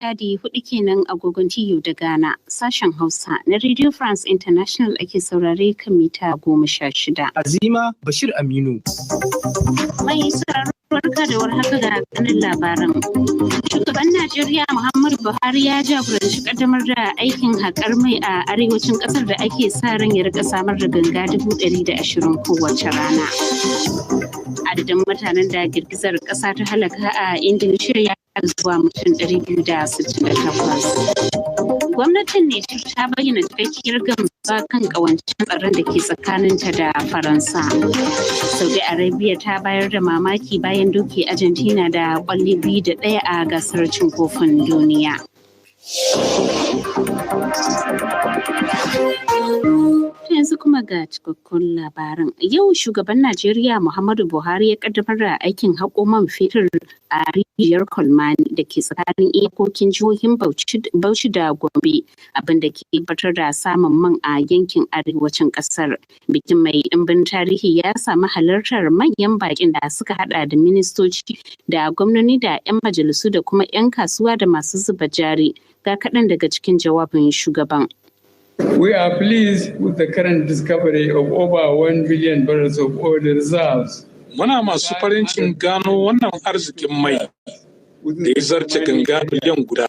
Chadi, 4 kenan agogon TU da Ghana, sashen Hausa na Radio France International ake saurare kan mita 16. Azima Bashir Aminu. Mai sauraro, barka da warhaka, ga kanin labaran. Shugaban Najeriya Muhammadu Buhari ya jagoranci kaddamar da aikin haƙar mai a arewacin ƙasar da ake sa ran ya rika samar da ganga 120,000 kowace rana. Adadin mutanen da girgizar ƙasa ta halaka a Indonesia ya zuwa mutum 268. Gwamnatin Nijar ta bayyana cikakkiyar gamsuwa kan ƙawancen tsaron da ke tsakaninta da Faransa. Saudi Arabia ta bayar da mamaki bayan doke Argentina da kwalli 2-1 a gasar cin kofin duniya. Yanzu kuma ga cikakkun labaran. Yau shugaban Najeriya Muhammadu Buhari ya kaddamar da aikin haƙo man fetur a rijiyar Kolmani da ke tsakanin iyakokin jihohin Bauchi da Gombe, abin da ke tabbatar da samun man a yankin arewacin ƙasar. Bikin mai ɗimbin tarihi ya samu halartar manyan baƙin da suka hada da ministoci da gwamnoni da 'yan majalisu da kuma 'yan kasuwa da masu zuba jari. Ga kaɗan daga cikin jawabin shugaban. We are pleased with the current discovery of over 1 billion barrels of oil reserves. Muna masu farin cikin gano wannan arzikin mai da ya zarce ganga biliyan guda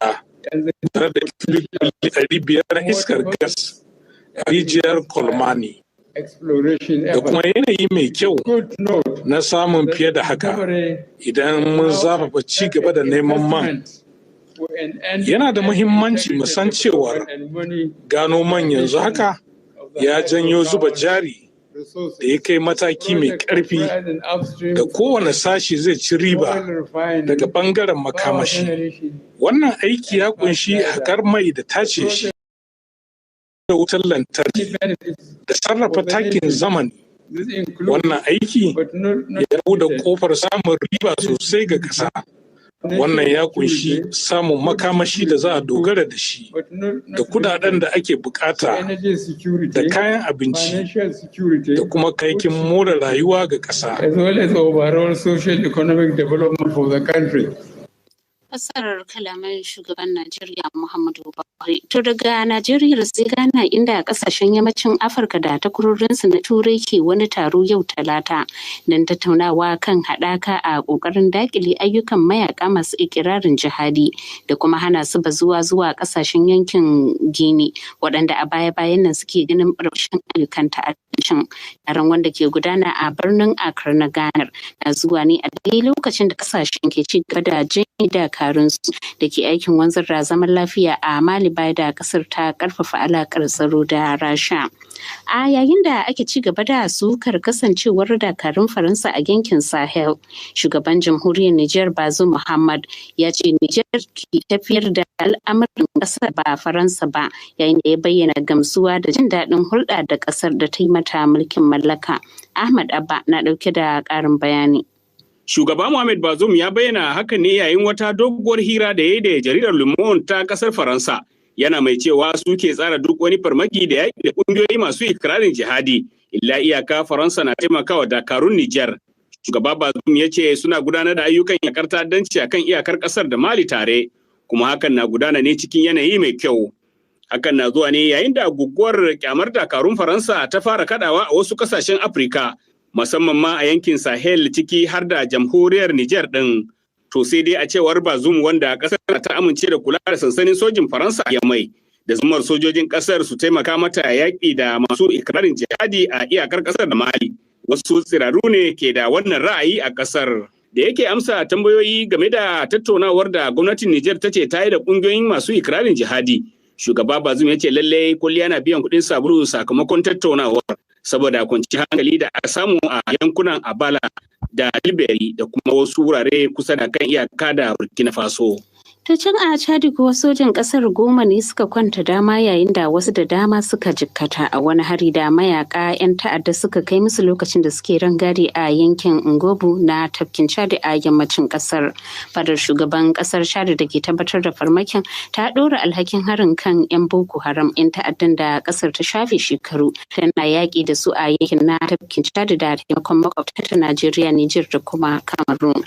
tare da 500 na iskar gas a rijiyar Kolmani. Da kuma yanayi mai kyau na samun fiye da haka idan mun zafafa ci gaba da neman man. Yana da muhimmanci mu san cewar gano man yanzu haka ya janyo zuba jari da ya kai mataki mai ƙarfi da kowane sashi zai ci riba daga ɓangaren makamashi. Wannan aiki ya kunshi haƙar mai da tace shi da wutar lantarki da sarrafa takin zamani. Wannan aiki ya buɗe ƙofar samun riba sosai ga ƙasa. Wannan ya kunshi samun makamashi da za a dogara da shi da kudaden da ake bukata da kayan abinci da kuma kayayyakin more rayuwa ga ƙasa. As well as overall social economic development for the country. Fassarar kalaman shugaban Najeriya Muhammadu Buhari. To, daga Najeriya sai Ghana, inda kasashen yammacin Afirka da takwarorinsu na Turai ke wani taro yau Talata don tattaunawa kan haɗaka a ƙoƙarin daƙile ayyukan mayaka masu ikirarin jihadi da kuma hana su bazuwa zuwa kasashen yankin Gini waɗanda a baya-bayan nan suke ganin ɓarɓashin ayyukan ta'addancin. Taron, wanda ke gudana a birnin Accra na Ghana, na zuwa ne a daidai lokacin da kasashen ke ci gaba da janye dakarunsu da ke aikin wanzar da zaman lafiya a Mali baya da kasar ta karfafa alakar tsaro da Rasha. A yayin da ake ci gaba da sukar kasancewar dakarun Faransa a yankin Sahel, shugaban jamhuriyar Nijar Bazoum Muhammad ya ce Nijar ke tafiyar da al'amuran kasar, ba Faransa ba, yayin da ya bayyana gamsuwa da jin daɗin hulɗa da kasar da ta yi mata mulkin mallaka. Ahmad Abba na ɗauke da ƙarin bayani. Shugaba Mohamed Bazoum ya bayyana hakan ne yayin wata doguwar hira da ya yi da jaridar Le Monde ta kasar Faransa. Yana mai cewa su ke tsara duk wani farmaki da yaƙi da ƙungiyoyi masu ikirarin jihadi. Illa iyaka, Faransa na taimakawa dakarun Nijar. Shugaba Bazoum ya ce suna gudanar da ayyukan yakar ta'addanci akan iyakar kasar da Mali tare, kuma hakan na gudana ne cikin yanayi mai kyau. Hakan na zuwa ne yayin da guguwar kyamar dakarun Faransa ta fara kadawa a wasu kasashen Afirka, musamman ma a yankin Sahel, ciki har da jamhuriyar Nijar ɗin. To sai dai a cewar Bazoum, wanda ƙasar ta amince da kula da sansanin sojin Faransa ya mai da zumar sojojin ƙasar su taimaka mata yaƙi da masu ikirarin jihadi a iyakar ƙasar da Mali. Wasu tsiraru ne ke da wannan ra'ayi a ƙasar. Da yake amsa tambayoyi game da tattaunawar da gwamnatin Nijar ta ce ta yi da ƙungiyoyin masu ikirarin jihadi, shugaba Bazoum ya ce lallai kwalliya na biyan kuɗin sabulu sakamakon tattaunawar, saboda kwanciyar hankali da aka samu a yankunan Abala da Tillaberi da kuma wasu wurare kusa da kan iyaka da Burkina Faso. Ta can a Chadi kuwa, sojin kasar 10 ne suka kwanta dama yayin da wasu da dama suka jikkata a wani hari da mayaka 'yan ta'adda suka kai musu lokacin da suke rangadi a yankin Ngobu na tafkin Chadi a yammacin kasar. Fadar shugaban kasar Chadi da ke tabbatar da farmakin ta ɗora alhakin harin kan 'yan Boko Haram, 'yan ta'addan da kasar ta shafe shekaru tana yaƙi da su a yankin na tafkin Chadi da taimakon makwabta ta Najeriya, Nijar da kuma Cameroon.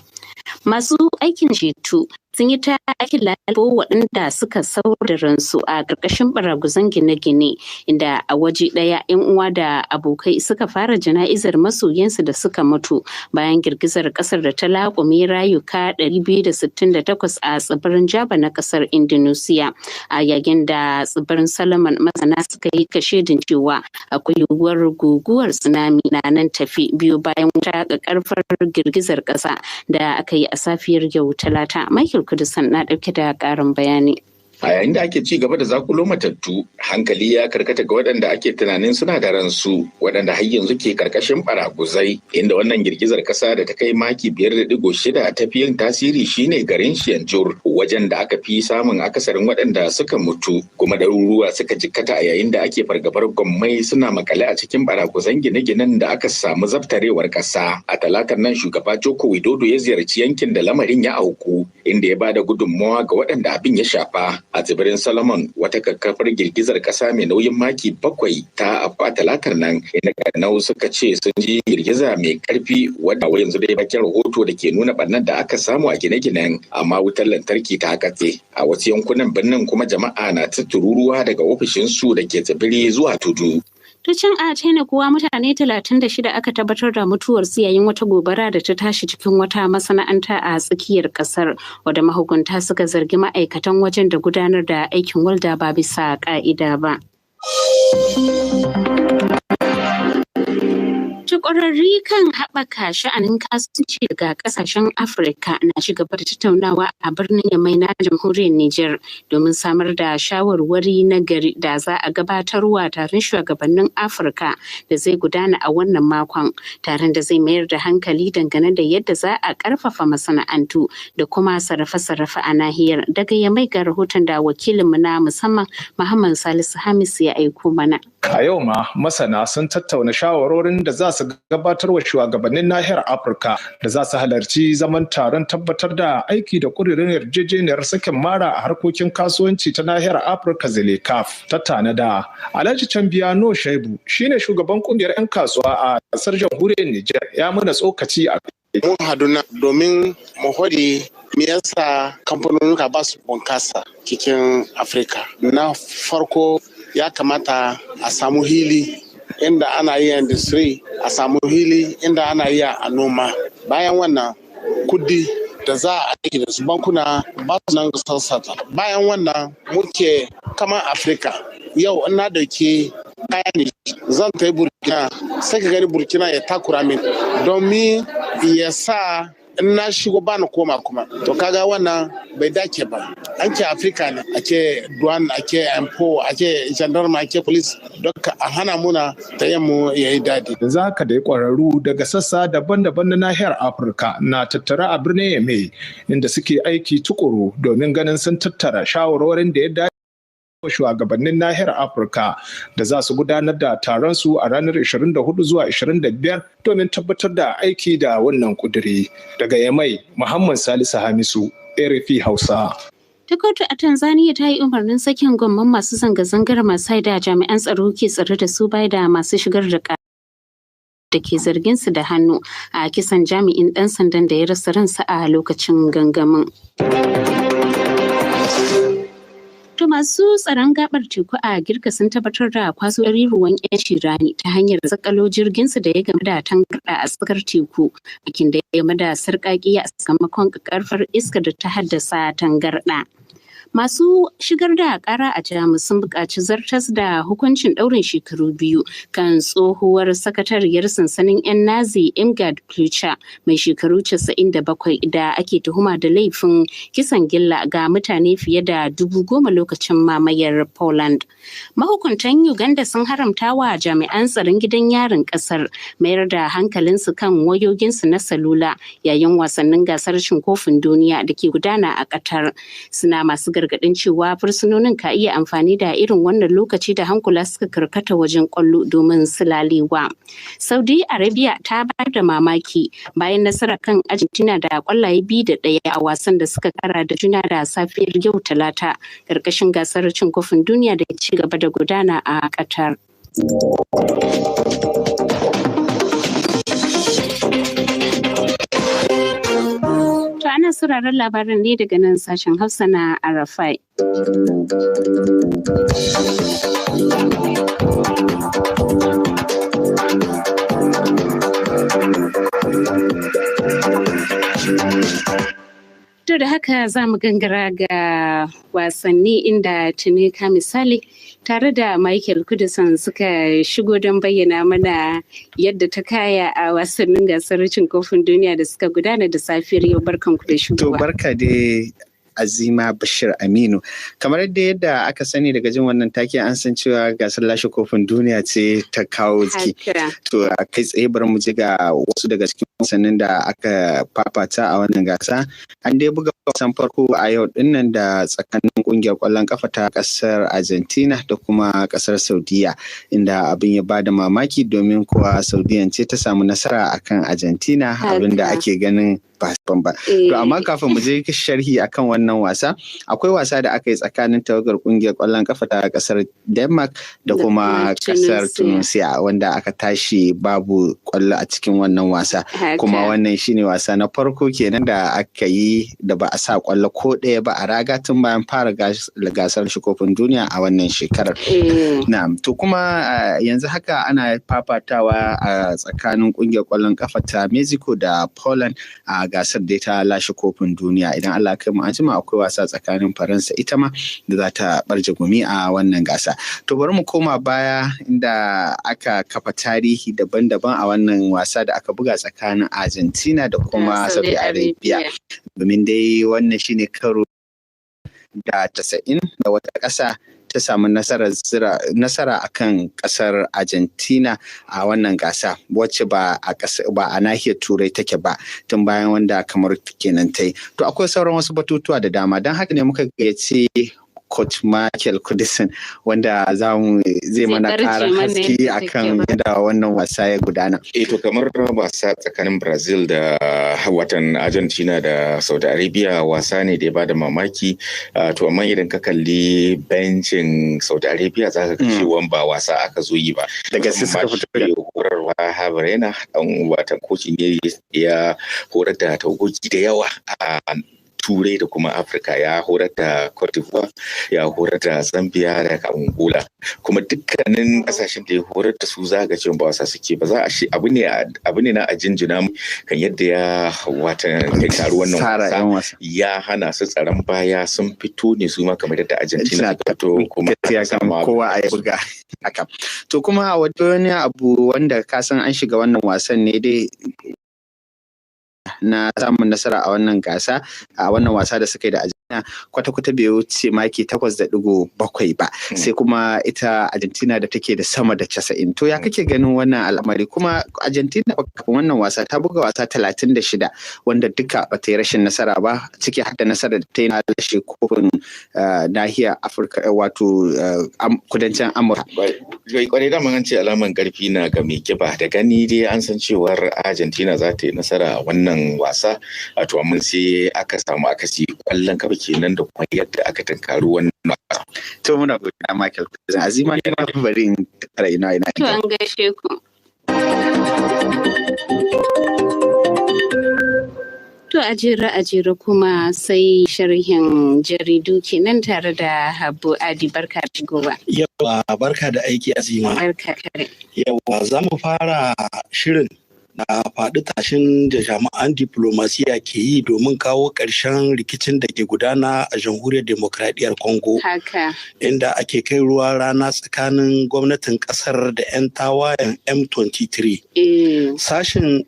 Masu aikin ceto Sun yi ta aikin lalubo waɗanda suka saura da ransu a ƙarƙashin baraguzan gine-gine, inda a waje ɗaya 'yan uwa da abokai suka fara jana'izar masoyansu da suka mutu bayan girgizar ƙasar da ta laƙume rayuka 268 a tsibirin Java na ƙasar Indonesia. A yayin da tsibirin Solomon, masana suka yi kashedin cewa akwai yiwuwar guguwar tsunami na nan tafi, biyu bayan wata ƙarfar girgizar ƙasa da aka yi a safiyar yau Talata. Michael Kudusan na ɗauke da ƙarin bayani. A yayin da ake ci gaba da zakulo matattu, hankali ya karkata ga waɗanda ake tunanin suna da ransu, waɗanda har yanzu ke karkashin baraguzai, inda wannan girgizar ƙasa da ta kai maki 5.6 ta fi yin tasiri shine garin Cianjur, wajen da aka fi samun akasarin waɗanda suka mutu, kuma ɗaruruwa suka jikkata, a yayin da ake fargabar gwammai suna makale a cikin baraguzan gine-ginen da aka samu zabtarewar ƙasa. A Talatar nan Shugaba Joko Widodo ya ziyarci yankin da lamarin ya auku, inda ya bada gudunmawa ga waɗanda abin ya shafa. A tsibirin Solomon, wata kakkafar girgizar kasa mai nauyin maki 7 ta afku a Talatar nan, inda ganau suka ce sun ji girgiza mai karfi, wadda yanzu dai bakin rahoto da ke nuna barnar da aka samu a gine-ginen, amma wutar lantarki ta katse a wasu yankunan birnin, kuma jama'a na ta tururuwa daga ofishinsu da ke tsibiri zuwa tudu. Ta can a China kuwa, mutane 36 aka tabbatar da mutuwar su yayin wata gobara da ta tashi cikin wata masana'anta a tsakiyar kasar, wadda mahukunta suka zargi ma'aikatan wajen da gudanar da aikin walda ba bisa ka'ida ba. Ƙwararri kan haɓaka sha'anin kasuwanci daga ƙasashen Afirka na ci gaba da tattaunawa a birnin Yamai na Jamhuriyar Nijar domin samar da shawarwari na gari da za a gabatarwa taron shugabannin Afirka da zai gudana a wannan makon. Taron da zai mayar da hankali dangane da yadda za a ƙarfafa masana'antu da kuma sarrafe-sarrafe a nahiyar. Daga Yamai, ga rahoton da wakilinmu na musamman Muhammad Salisu Hamis ya aiko mana. A yau ma masana sun tattauna shawarorin da za su gabatar wa shugabannin nahiyar Afirka da za su halarci zaman taron tabbatar da aiki da ƙudurin yarjejeniyar sakin mara a harkokin kasuwanci ta nahiyar Afirka, ZLECAf ta tanada. Alhaji Cambiano Shaibu shine shugaban kungiyar 'yan kasuwa a ƙasar Jamhuriyar Nijar, ya mana tsokaci a Mun hadu na domin mu hodi me yasa kamfanonuka ba su bunkasa cikin Afirka. Na farko, ya kamata a samu hili inda ana iya industry, a samu hili inda ana iya a noma. Bayan wannan, kudi da za a aiki da su, bankuna ba su nan sassata. Bayan wannan, muke kamar Afirka yau, in na dauki kaya ne zan ta yi Burkina, sai ka gani Burkina ya takura min domin ya sa in na shigo ba na koma kuma. To, kaga wannan bai dace ba. An ce Afirka ne ake douane, ake impôt, ake gendarme, ake police, don a hana muna ta mu yayi dadi. Yanzu haka dai kwararru daga sassa daban-daban na nahiyar Afirka na tattara a birnin Yamai, inda suke aiki tukuru domin ganin sun tattara shawarwarin da ya dace shugabannin nahiyar Afirka da za su gudanar da taron su a ranar 24 zuwa 25 domin tabbatar da aiki da wannan kuduri. Daga Yamai, Muhammad Salisu Hamisu, RFI Hausa. Ta kotu a Tanzania ta yi umarnin sakin gwamman masu zanga-zangar masu da jami'an tsaro ke tsare da su bai da masu shigar da da ke zargin su da hannu a kisan jami'in ɗan sandan da ya rasa ransa a lokacin gangamin. To, masu tsaron gabar teku a Girka sun tabbatar da kwaso ruwan 'yanci rani ta hanyar zakalo jirgin su da ya game da tangarɗa a tsakar teku, bikin da ya game da sarƙaƙiya a sakamakon karfar iska da ta haddasa tangarɗa. Masu shigar da kara a Jamus sun buƙaci zartas da hukuncin ɗaurin shekaru 2 kan tsohuwar sakatariyar sansanin 'yan Nazi Irmgard Plucher mai shekaru 97, da ake tuhuma da laifin kisan gilla ga mutane fiye da 10,000 lokacin mamayar Poland. Mahukuntan Uganda sun haramta wa jami'an tsaron gidan yarin kasar mayar da hankalinsu kan wayoyinsu na salula yayin wasannin gasar cin kofin duniya da ke gudana a Qatar. Suna masu gargaɗin cewa fursunonin ka iya amfani da irin wannan lokaci da hankula suka karkata wajen kwallo domin sulalewa. Saudi Arabia ta bayar da mamaki bayan nasara kan Argentina da kwallaye 2 da 1 a wasan da suka kara da juna da safiyar yau Talata, karkashin gasar cin kofin duniya da ci gaba da gudana a Qatar. To, ana sauraron labarin ne daga nan sashen Hausa na Arafai. To da haka za mu gangara ga wasanni inda tuni ka misali tare da Michael Kudisan suka shigo don bayyana mana yadda ta kaya a wasannin gasar cin kofin duniya da suka gudana da safiyar yau. Barkanku da To shigowa. barka dai, Azima Bashir Aminu. Kamar yadda aka sani daga jin wannan take, an san cewa gasar lashe kofin duniya ce ta kawo jiki. To a kai tsaye bari mu ji ga wasu daga cikin wasannin da aka fafata a wannan gasa. An dai buga wasan farko a yau dinnan da tsakanin kungiyar kwallon kafa ta kasar Argentina da kuma kasar Saudiya, inda abin ya bada mamaki domin kuwa Saudiyan ce ta samu nasara akan Argentina, abin da ake ganin ba ba. To amma kafin mu je sharhi akan wannan wasa, akwai wasa da aka yi tsakanin tawagar kungiyar kwallon kafa ta kasar Denmark da kuma kasar Tunisia, wanda aka tashi babu kwallo a cikin wannan wasa. Kuma wannan shine wasa na farko kenan da aka yi da ba a sa kwallo ko ɗaya ba a raga tun bayan fara gasar kofin duniya a wannan shekarar. Na'am, to kuma yanzu haka ana fafatawa a tsakanin kungiyar kwallon kafa ta Mexico da Poland a gasar da ta lashe kofin duniya. Idan Allah kai mu an jima, akwai wasa tsakanin Faransa ita ma da za ta barje gumi a wannan gasa. To bari mu koma baya inda aka kafa tarihi daban-daban a wannan wasa da aka buga tsakanin Argentina da kuma Saudi Arabia. Domin dai wannan shine karo da 90 da wata ƙasa ta samu nasara a kan kasar Argentina a wannan gasa wacce ba a nahiyar Turai take ba, tun bayan wanda kamar kenan ta yi. To akwai sauran wasu batutuwa da dama, don haka ne muka gayyaci Coach Michael Kudisin wanda zai mana ƙarin haske akan yadda wannan wasa ya gudana. Eh, to kamar wasa tsakanin Brazil da watan Argentina da Saudi Arabia, wasa ne da ya bada mamaki. To amma idan ka kalli bencin Saudi Arabia, za ka ga cewa ba wasa aka zo yi ba. Daga sai suka fito da horarwa Haverena, dan watan koci ne ya horar da tawagogi da yawa a Turai da kuma Afirka. Ya horar da Cote d'Ivoire, ya horar da Zambia da Angola, kuma dukkanin kasashen da ya horar da su za ga cewa ba wasa suke ba. Za a shi abu ne na a jinjina kan yadda ya wata kai taru wannan wasa, ya hana su tsaron baya, sun fito ne su ma kamar yadda Argentina suka fito. Kuma kowa a buga haka. To kuma wani abu wanda ka san an shiga wannan wasan ne dai na samun nasara a wannan gasa, a wannan wasa da suka yi da Argentina, kwata-kwata bai wuce maki 8.7 ba, sai kuma ita Argentina da take da sama da 90. To ya kake ganin wannan al'amari? Kuma Argentina kafin wannan wasa ta buga wasa 36 wanda duka ba ta yi rashin nasara ba, ciki har da nasarar da ta yi na lashe kofin nahiyar Afirka, wato kudancin Amurka. Kwarai, da an ce alaman karfi na ga mai kiba. Da gani dai an san cewar Argentina za ta yi nasara a wannan wasa, to amma sai aka samu akasi. Kwallon kafa kenan da kuma yadda aka tunkari wannan wasa. To muna godiya, Michael. Azima, ne ma bari in tara ina ina. To an gaishe ku. To a jere a jere kuma sai sharhin jaridu kenan tare da Habu Adi. Barka shigowa. Yawa, barka da aiki, Azima. Barka kare. Yawa, za mu fara shirin na faɗi tashin da jami'an diplomasiya ke yi domin kawo ƙarshen rikicin da ke gudana a Jamhuriyar Demokradiyyar Congo. Inda ake kai ruwa rana tsakanin gwamnatin ƙasar da 'yan tawayen M23. Sashen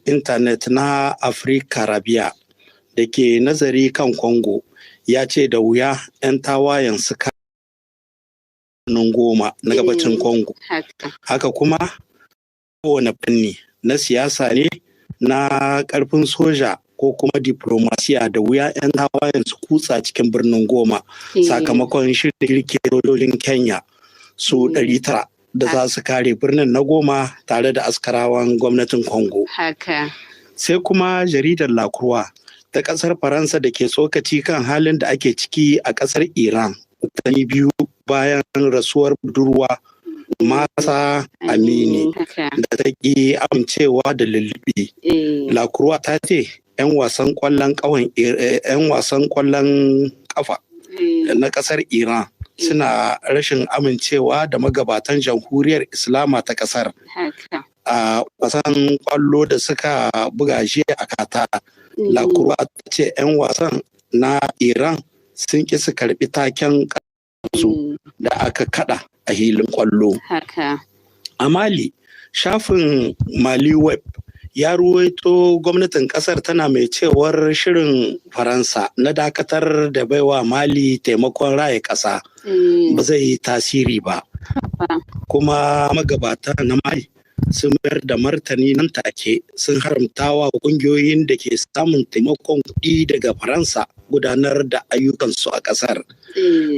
intanet na Afrikarabia da ke nazari kan Congo ya ce da wuya 'yan tawayen su Goma na gabacin Congo. Haka kuma kowane fanni na siyasa ne, na karfin soja ko kuma diplomasiya, da wuya 'yan tawayen su kutsa cikin birnin Goma sakamakon shirin girke sojojin Kenya su 900 da za su kare birnin na Goma tare da askarawan gwamnatin Congo. Sai kuma jaridar La Croix ta kasar Faransa da ke tsokaci kan halin da ake ciki a kasar Iran watanni 2 bayan rasuwar budurwa Mahsa Amini da ta ƙi amincewa da lullubi. La Croix ta ce 'Yan wasan kwallon 'yan wasan kwallon kafa na kasar Iran suna rashin amincewa da magabatan jamhuriyar Islama ta kasar. A wasan kwallo da suka buga jiya a Kata, Lakura ta ce 'yan wasan na Iran sun ƙi su karbi taken su da aka kada a hilin kwallo. A Mali, shafin Mali Web ya ruwaito gwamnatin kasar tana mai cewar shirin Faransa na dakatar da baiwa Mali taimakon raya kasa ba zai yi tasiri ba. Kuma magabata na Mali sun mayar da martani nan take, sun haramtawa kungiyoyin da ke samun taimakon kuɗi daga Faransa gudanar da ayyukansu a ƙasar.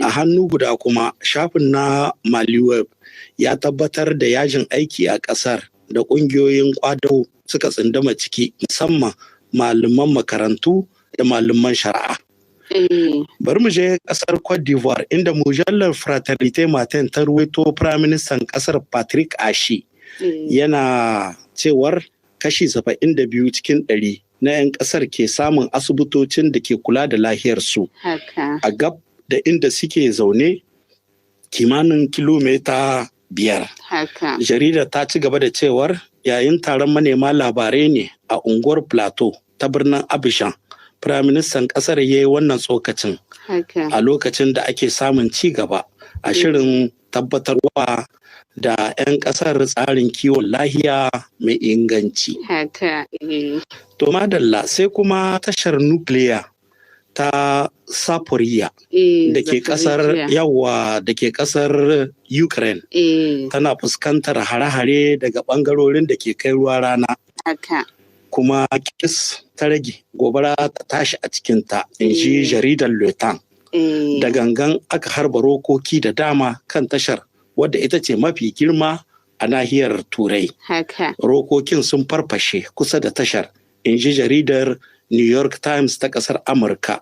A hannu guda kuma, shafin na Maliweb ya tabbatar da yajin aiki a ƙasar da ƙungiyoyin kwadago suka tsunduma ciki, musamman malaman makarantu da malaman shari'a. Bari mu je kasar Cote d'Ivoire, inda mujallar Fraternité Matin ta ruwaito Firaministan kasar Patrick Ashi yana cewar kashi 72 cikin 100 na 'yan kasar ke samun asibitocin da ke kula da lahiyarsu a gab da inda suke zaune kimanin kilomita 5. Jaridar ta ci gaba da cewar yayin taron manema labarai ne a unguwar Plateau ta birnin Abidjan, Firaministan ƙasar ya yi wannan tsokacin a lokacin da ake samun ci gaba a shirin tabbatarwa da 'yan ƙasar tsarin kiwon lahiya mai inganci. To madalla, sai kuma tashar nukiliya ta Saporiya da ke kasar yawa da ke kasar Ukraine tana fuskantar hare-hare daga bangarorin da ke kai ruwa rana. Kuma kis ta rage gobara ta tashi a cikinta, in ji jaridar Lutan. Da gangan aka harba rokoki da dama kan tashar, wadda ita ce mafi girma a nahiyar Turai. Rokokin sun farfashe kusa da tashar, in ji jaridar New York Times ta kasar Amurka.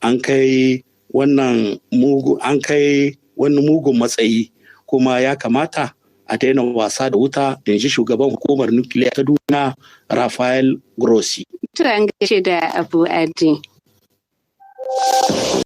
An kai wannan mugu an kai wani mugun matsayi, kuma ya kamata a daina wasa da wuta, in ji shugaban hukumar nukiliya ta duniya Rafael Grossi. To, an gaishe da Abu Adi.